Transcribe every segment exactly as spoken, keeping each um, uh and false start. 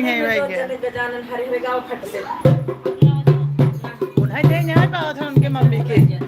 नहीं, वही गया। गजानन हरे हरे गाँव खट से। उन्हें दे नहीं पावत है उनके मम्मी के। जय।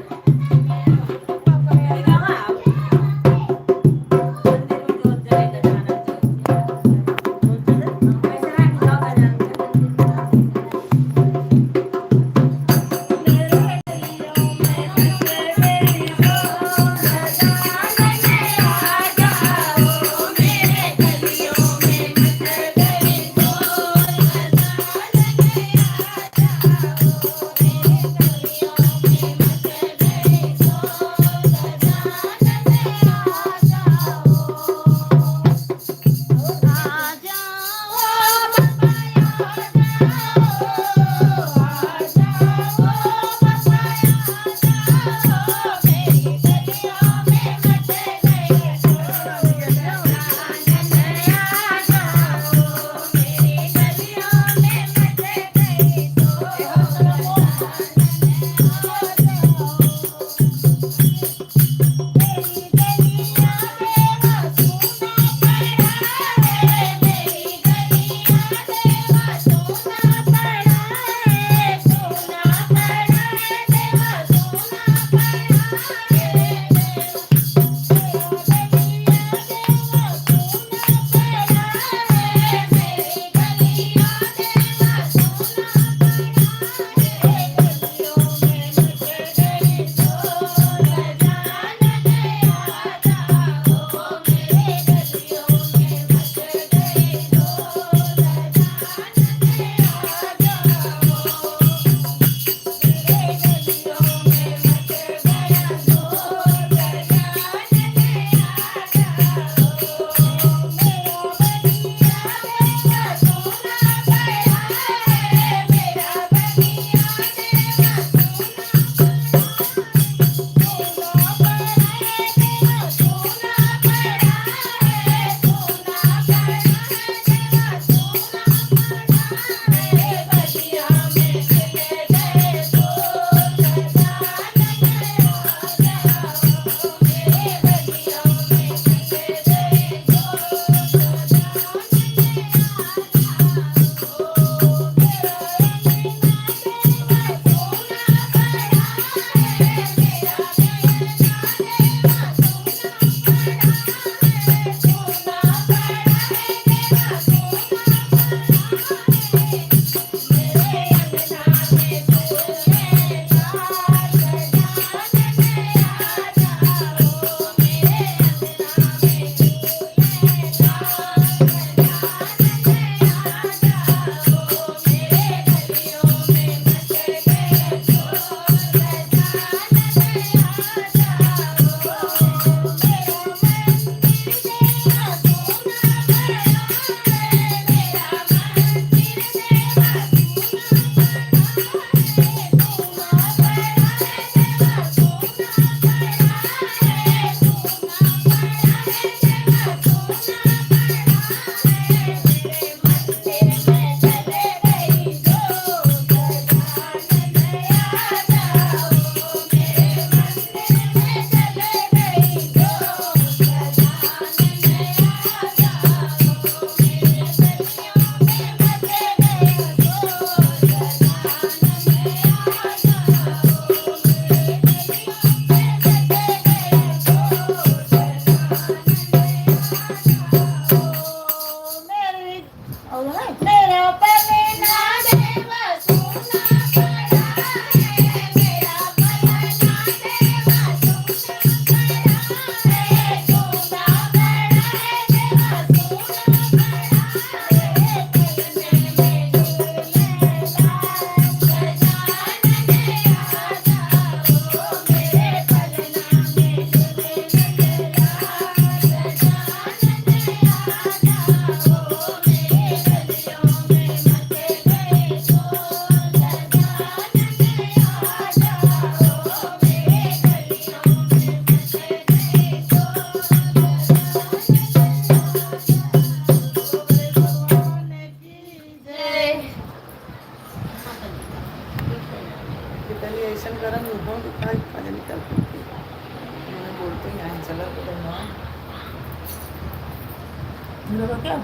पहले ऐसा गरम हो तो खाए, खाने निकल पड़ती। मैं बोलते हैं, यहाँ चला तो बनवा। हम लोग का क्या?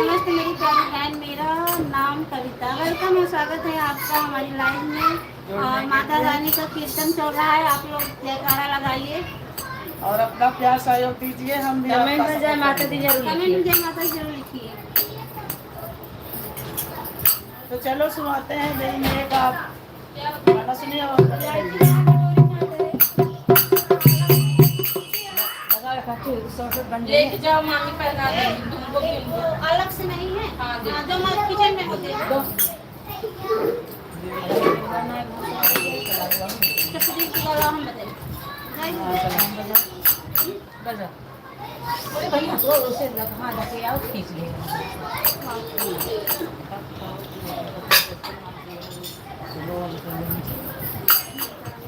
नमस्ते मेरी प्यारी बहन, मेरा नाम कविता। Welcome है, स्वागत है आपका हमारी live में। और माता रानी का कीर्तन चल रहा है, आप लोग जयकारा लगाइए। और अपना प्यार सहयोग दीजिए, हम भी comment में जय माता दी जरूर लिखिए। Comment में जय माता दी जरूर लिखिए। तो चलो सुनाते हैं, देरी नहीं का। लेके जाओ, मामी पहना देंगी तुमको भी उनको। अलग से नहीं है? हाँ, दे। हाँ, जो हमारे kitchen में होते हैं। दो। तो फिर इसके अलावा हम बताएंगे। बजा। अरे भैया, तो उसे लग-, हाँ, लगे आओ, खींच ले।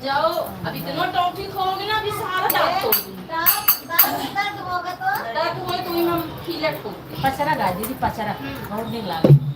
जाओ, अब इतना टॉफी खाओगे ना, अभी सारा दांत तोड़ दूंगी। दांत, दांत दर्द होगा तो? दर्द होए तो ही हम खिलट को। पचरा गा दीदी, पचरा। हम्म। बहुत दिन लागे।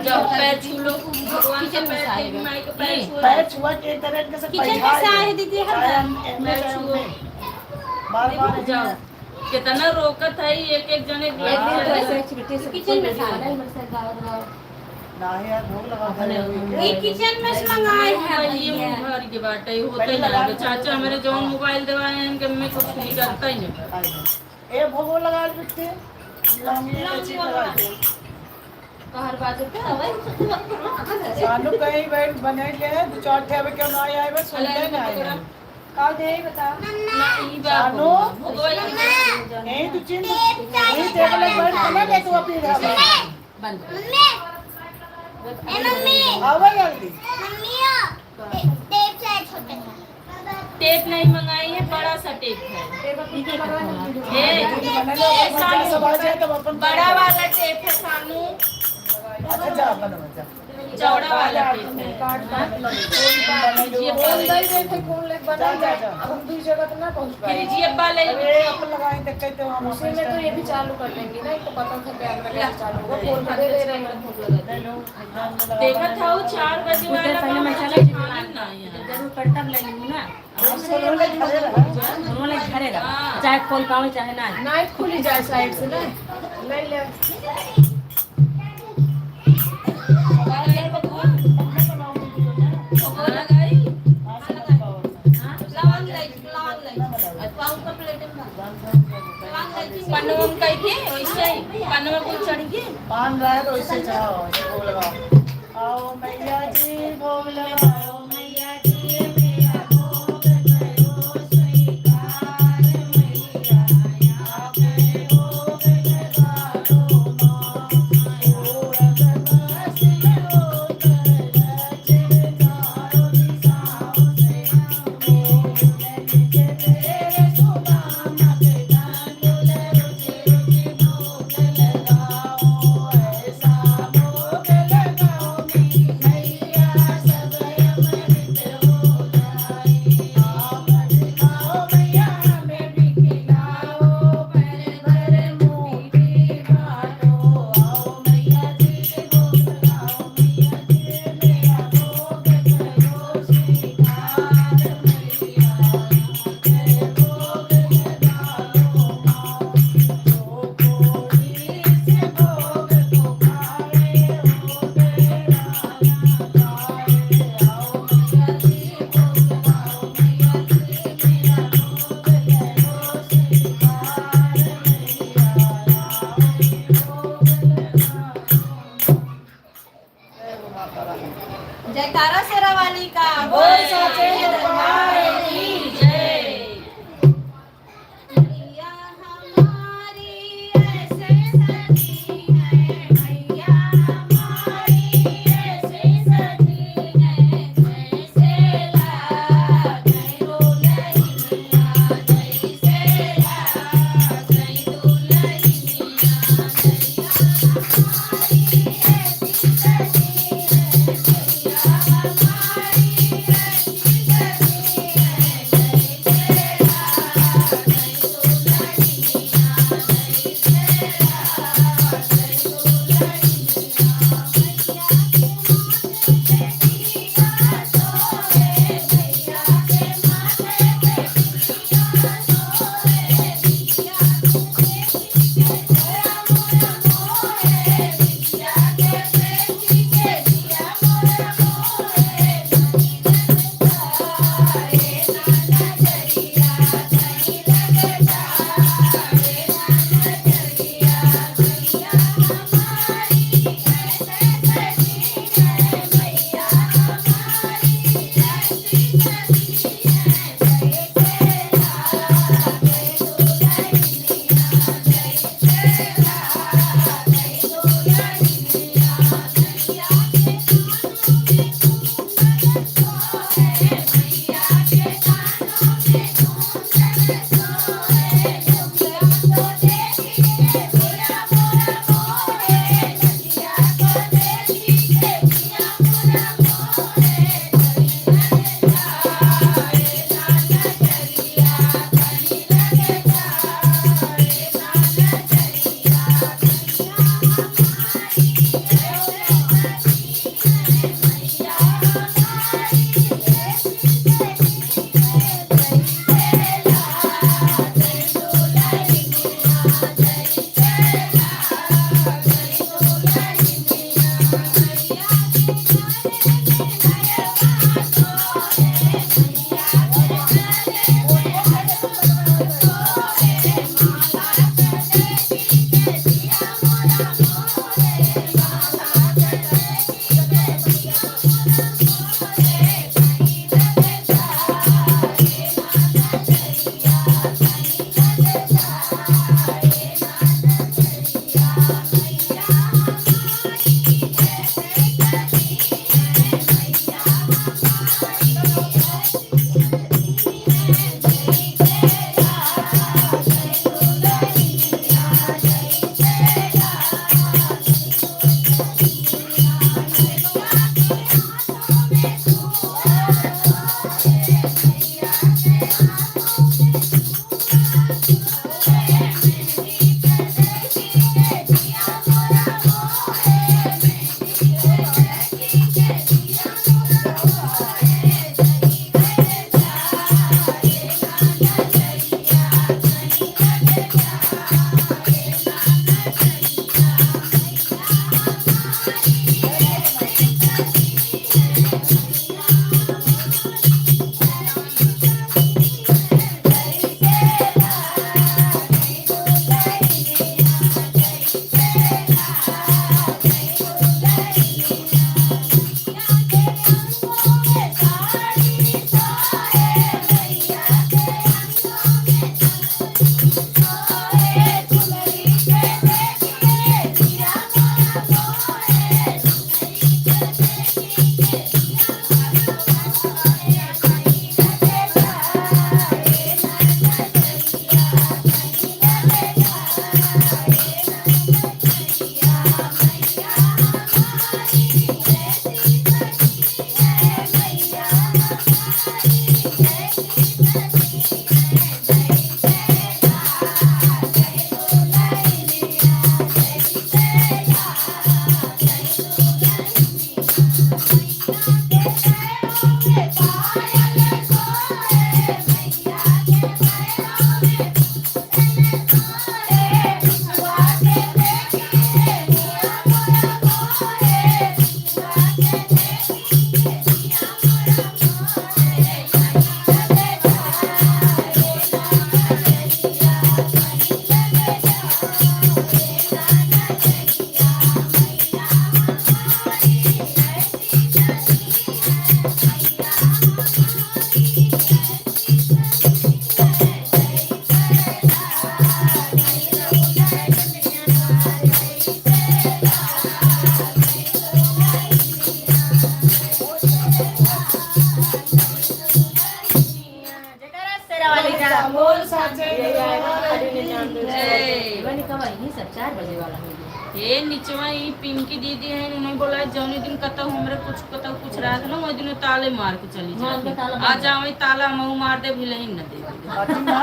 जाओ, पैर छू लो, भगवान का पैर छू, माई का पैर छू। पैर छुआ के एक तरह के से किचन में से आए दीदी, हम चाहे हम एमे पैर छुओ। बार बार जाओ। कितना रोकत है, एक एक जने एक दिन तो ऐसे छुट्टी से किचन में से आए। नहीं यार, भोग लगा दे। ये किचन में से मंगाए हैं ये भैया। घर के बाटे, होते ना। चाचा हमारे जौन मोबाइल देवाए हैं, इनके में कुछ नहीं करता ही नहीं। ए, भोगो लगा दे बिट्टे। लौंगी लौंगी लगा दे। तोहर बाजू पे हवे। सानू कहीं बैठ बने के है, दो चार ठे अबे क्यों ना आए, बस सुनते ना आए। का दे बता। ना, ई बा सानू। भोगवा लगा दे। ए, तू चिन, यही टेबल पर बैठ बना ले तू अपनी घर में। बंद। मम्मी। ए, मम्मी। आवे जल्दी। मम्मी। टेप चाहे छोटे का? टेप नहीं मंगाई है, बड़ा सा टेप है। ए, ए, सानू, बड़ा वाला टेप है सानू। अच्छा, जा, बना, जा। चौड़ा वाला टेप है। हाँ? ये कौन दे दे थे, कौन लेके बना जा, जा। हम दूसरी जगह तो ना पहुँच पाए। फ्रिजिया वाले अरे, अपन लगाए, देख के तो हम उसी में तो ये भी चालू कर देंगे ना, इनको पता था कि अंदर कैसे चालू होगा, खोल के दे दे रहे हैं। देखत हऊ, चार बजे वाला पहले मैं चला जरूर करता, ले लूँ ना। उन्होंने घरे रहा, चाहे खोल पावे, चाहे ना। नाइट खुली जाए साइड से ना, ले ले। पनवा में कही थी, वैसे ही। पनवा को चढ़ के। पान रहे तो वैसे चढ़ाओ, ऐसे भोग लगाओ। आओ मैया जी, भोग लगाओ। वाली का बोल साचे दरबार की जय। बनी कब आई? सब चार बजे वाला हो गया। ए, निचवा ई पिंकी दीदी है, उन्हें बोला, जौने दिन कतौ हमरे कुछ, कतौ कुछ रहत ना, वही दिन ताले मार के चली हाँ, जाती। उनका ताला आ मार जावे, ताला मऊ मार दे, भिलही न दे। अति ना,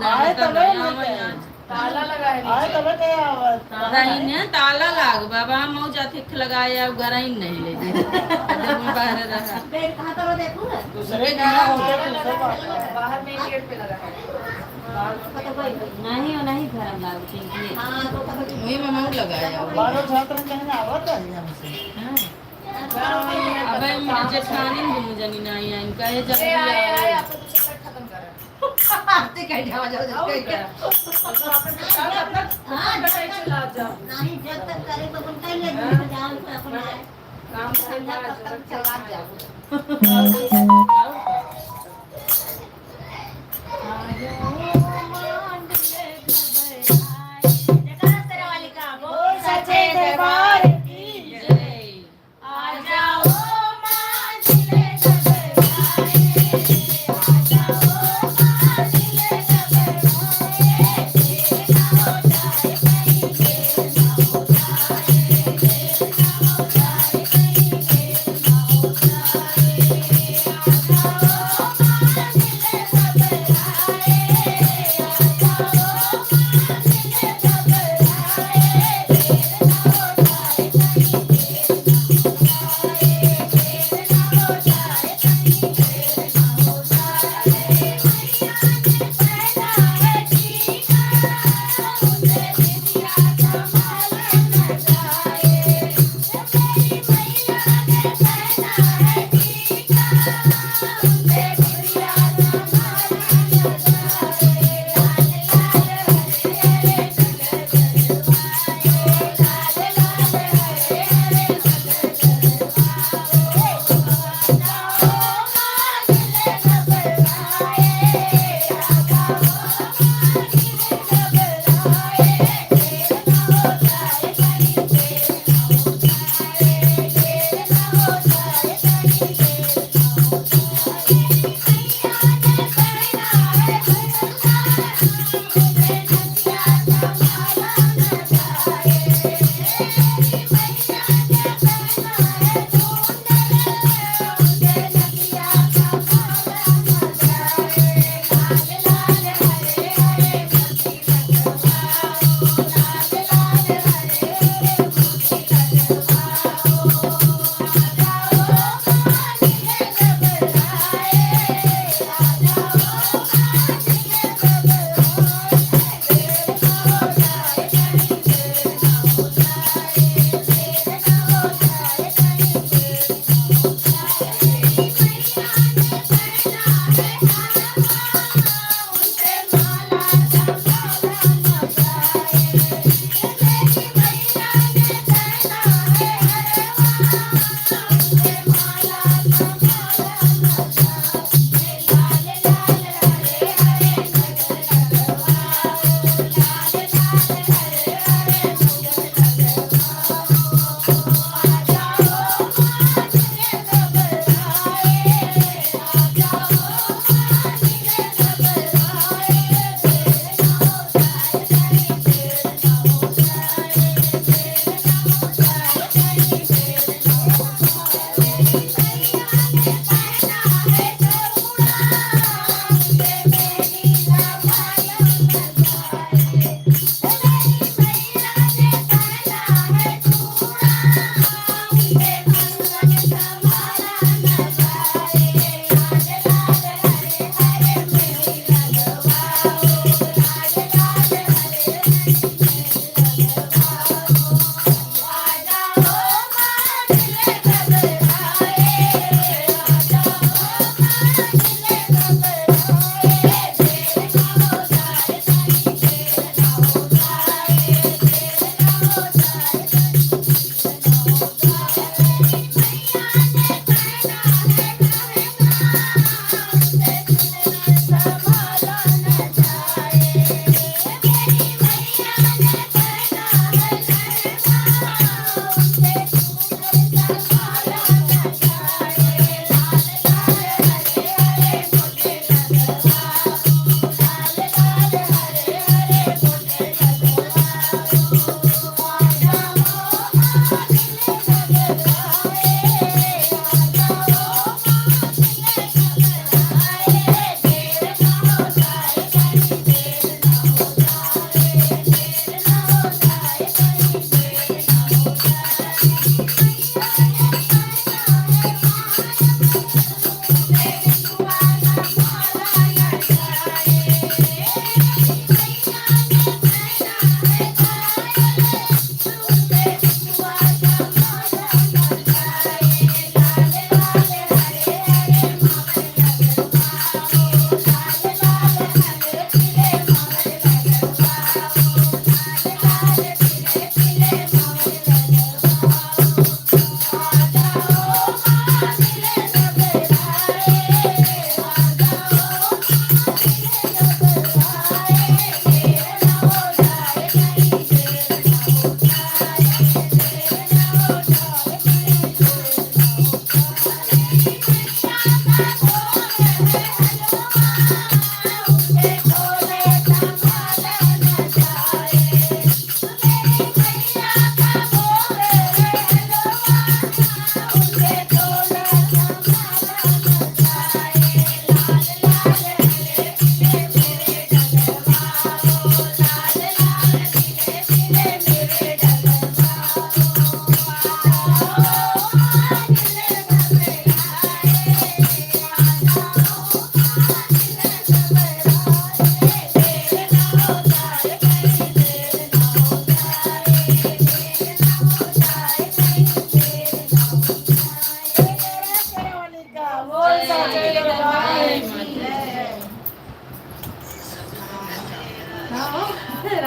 ना, आए तो तबे ना, ना आवे दे। आज। ताला लगा है आए नीचे। तबे के आवत। ताला रही है। ने, ताला लाग, बाबा, हम मऊ जाते के लगाए, अब घर ही नहीं ले दे। जब हम बाहर रहा। बेड कहाँ करो देखो ना। दूसरे का होते, दूसरे बात है। बाहर मेन गेट पे लगा है। नहीं, वो नहीं धर्म लागू, पिंकी है। हाँ, तो कब वही में मऊ लगाया हुआ। बारह छात्र कहीं आवत है हमसे। हाँ। अबे मेरे जेठानी दुनू जनी ना आई, इनका ये जल्दी आए, आए, आओ। आपको दूसरे का खत्म करा। आते कहीं जावा जाओ, और क्या? हाँ, जब तक चला जाओ। नहीं, जब तक करे तो अपन कहीं ले जाओ, जाओ, तो अपन आए। काम से बाहर तब तक चला जाओ। जकरा तेरा वाली का बोल सच्चे दरबार की जय। आ जाओ मांझिले दरबार, आ जाओ मांझिले दरबार।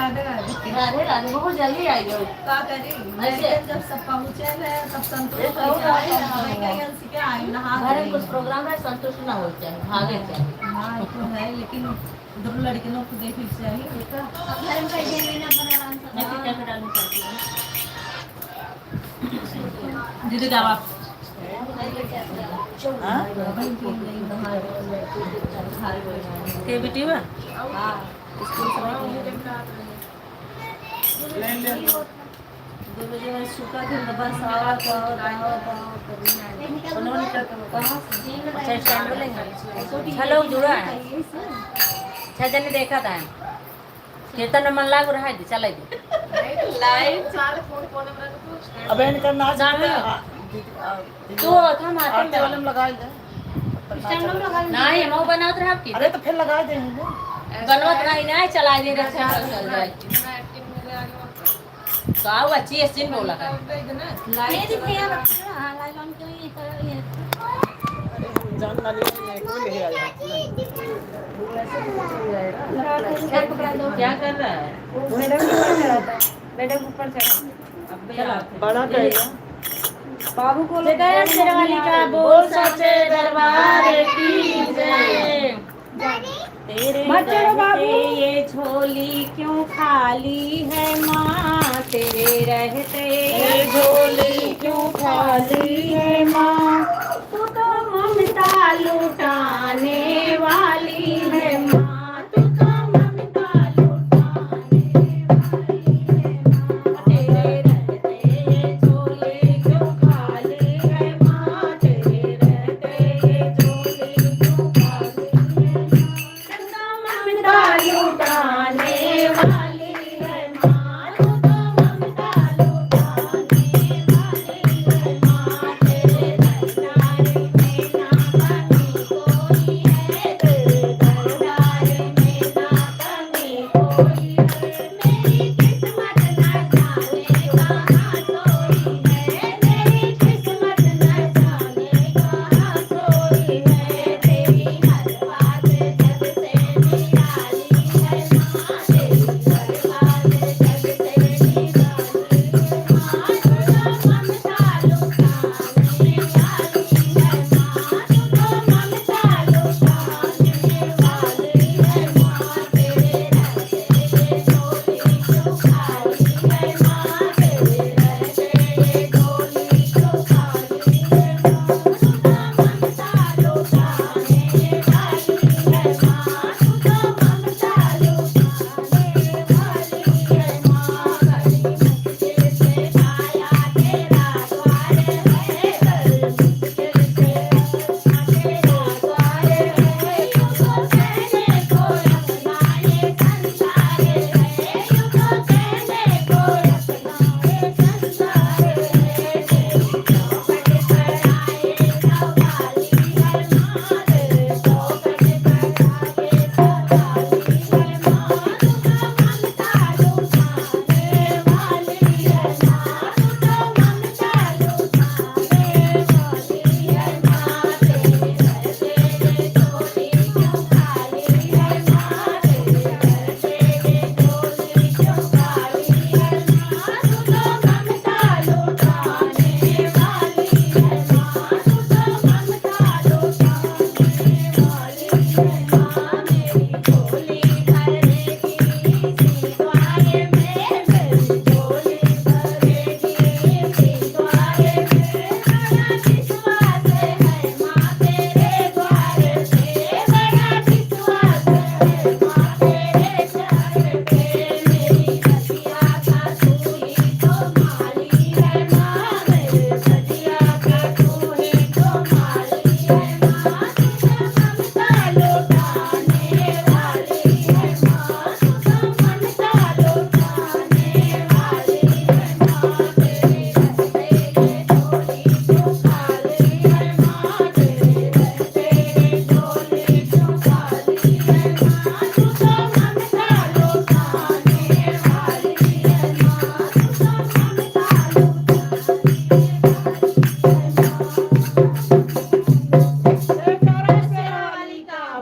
राधे राधे, बहुत जल्दी आई हो। का करी? ऐसे। लेकिन जब सब पहुँचे हैं, तब संतोष ये हो जाए। हाँ। भाई का यहाँ से क्या आई, नहा घर में कुछ program है, संतुष्ट ना हो जाए, भागे जाए। हाँ, ये तो है, लेकिन दोनों लड़के लोग को देखे चाहिए। अब घर में बैठे हैं ना, अपना आराम से। मैं तो क्या करा लूँ, करती हूँ। दीदी का बाप। हाँ? के बेटी बा? दो बजे में सुता थे तो बस आवत, आवत, आवत, आवत, कभी ना आए। अच्छा, stand लेंगे। छह लोग जुड़ा है। छह जने देखा था। कीर्तन में मन लागू रहा है, चले दे। Live। अब इनका नाच जाना। आ, आ, तू होत हम आते आरती में। वाले में लगा दे। Stand में लगा दे। नहीं, हम बनावत रहा आपकी। अरे तो फिर लगा देंगे। बनवत नहीं, नहीं, चला दे, रक्षा चल जाए। तो आओ, अच्छी scene बोला कर। ये दिखे यार, हाँ, nylon क्यों ये कर, ये। अरे, हम जान वाली नहीं है, कौन ले आया? क्या कर रहा है? मैडम ऊपर चढ़ा था। मैडम ऊपर चढ़ा। बड़ा करेगा। बाबू को जय शेरावाली का बोल, साचे दरबार की जय। तेरे मत चढ़ो बाबू। रहते ये झोली क्यों खाली है माँ, तेरे रहते ये झोली क्यों खाली है माँ। तू तो ममता लुटाने वाली है माँ, तू तो ममता लुटाने वाली है माँ। तेरे रहते ये झोली क्यों खाली है माँ, तेरे रहते ये झोली क्यों खाली है माँ। ममता लुटाने वाली है माँ, तू तो ममता लुटाने वाली है माँ। तेरे भंडारे में ना कमी कोई है, तेरे भंडारे में ना कमी कोई है। मेरी किस्मत न जाने कहाँ सोई है, मेरी किस्मत न जाने कहाँ सोई है। तेरी हर बात सबसे निराली है माँ, तेरी हर बात सबसे निराली है माँ। तू तो ममता लुटाने वाली है माँ, तू तो ममता लुटाने वाली है माँ। तेरे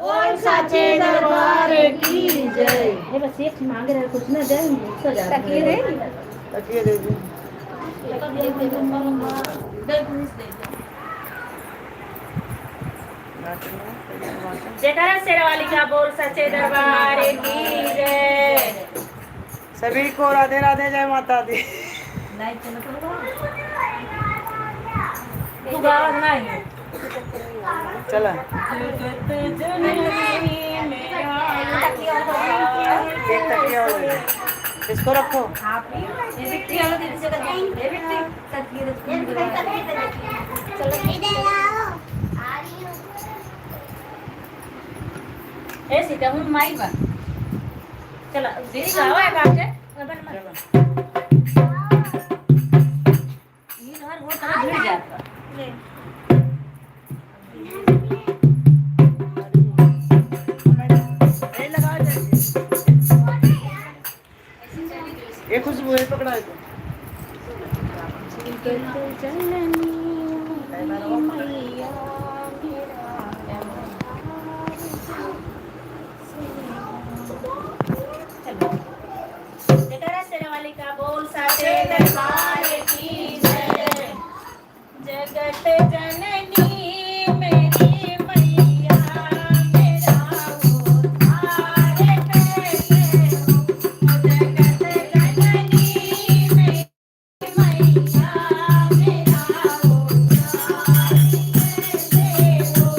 बोल साचे दरबार की जय। ये बस एक मांग रहे, कुछ ना दे, हम गुस्सा जा रहे हैं। तकिए दे। तकिए दे दे। जयकारा शेरावाली का बोल, सच्चे दरबार की जय। सभी को राधे राधे, जय माता दी। नहीं, चलो, चलो। तू गावा नहीं। चला। एक तकिया और दे दे। इसको रखो। आप ही, ये बिट्टी वाला दीदी से कर दो। ये बिट्टी, तकिए दे दो। चलो। ए सीता, हूँ माई बा। चला, दीदी का आवा है बात है। चला। ये हर वो तरह भिड़ जाता। ये खुशबू है, पकड़ा है तो। जयकारा शेरावाली का बोल, साचे दरबार की जय। जगत जननी मेरी मैया, मेरा उद्धार कर दे हो। जगत जननी मेरी मैया, मेरा उद्धार कर दे हो।